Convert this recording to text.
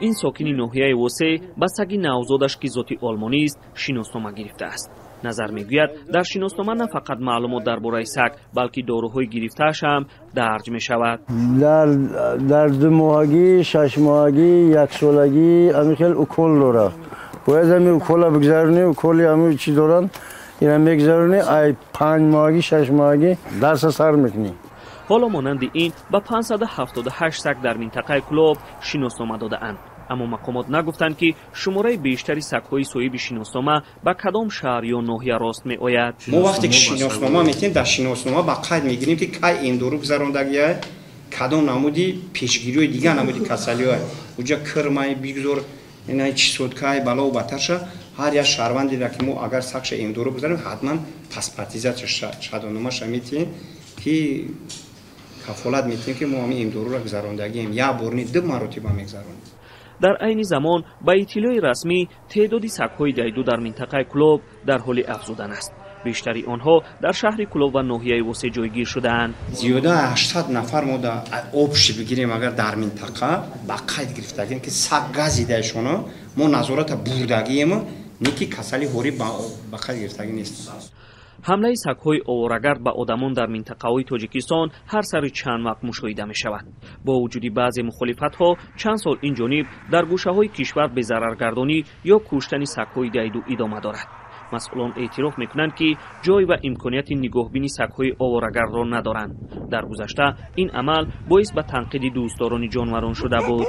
Ин сокини ноҳияи Восе ба саги навзодаш, ки зоти олмонист, шиноснома гирифтааст. Назар мегӯяд, дар шиноснома на фақат маълумот дар бораи саг, балки доруҳои гирифтааш ҳам дарҷ мешавад. Дар 2 моҳагӣ, 6 моҳагӣ, яксолагӣ ҳамин хел укол дорад. Бояд ҳамин укола бигзаронӣ. Уколи ҳамин чӣ доранд, ина мегзаронӣ. Ай 5 моҳагӣ, 6 моҳагӣ дарса сар мекунӣ. Ҳоло монанди ин ба 578 саг дар минтақаи Кӯлоб шиноснома додаанд, аммо мақомот нагуфтанд, ки шумораи бештари сагҳои соҳиби шиноснома ба кадом шаҳр ё ноҳия рост меояд. Мо вақте ки шиноснома метиҳем, дар шиноснома ба қайд мегирем, ки кай эмдору гузарондагия, кадом намуди пешгириҳои дигар намуди касалиҳое, уҷа кирмай бигзор, ина чесоткай, балову батарша. Ҳар як шаҳрвандеро, ки мо агар сагша эмдору гузарем, ҳатман паспортизация, шаҳодатномаша метиҳем, ки кафолат метиҳем, ки мо ҳамин эмдоруро гузарондагием. Як бор ни, ду маротиба мегузаронем. Дар айни замон, ба иттилои расмӣ, теъдоди сагҳои дайду дар минтақаи Кӯлоб дар ҳоли афзудан аст. Бештари онҳо дар шаҳри Кӯлоб ва ноҳияи Восе ҷойгир шудаанд. Зиёда 800 нафар мо да общий бигирем, агар дар минтақа ба қайд гирифтагем, ки саг газидаашоно мо назората бурдагием, не ки касали ҳорӣ ба қайд гирифтагӣ нест. Ҳамлаи сагҳои оворагард ба одамон дар минтақаҳои Тоҷикистон ҳар сари чанд вақт мушоҳида мешавад. Бо вуҷуди баъзе мухолифатҳо, чанд сол ин ҷониб дар гӯшаҳои кишвар безараргардонӣ ё куштани сагҳои дайду идома дорад. Масъулон эътироф мекунанд, ки ҷой ва имконияти нигоҳбини сагҳои оворагардро надоранд. Дар гузашта ин амал боис ба танқиди дӯстдорони ҷонварон шуда буд.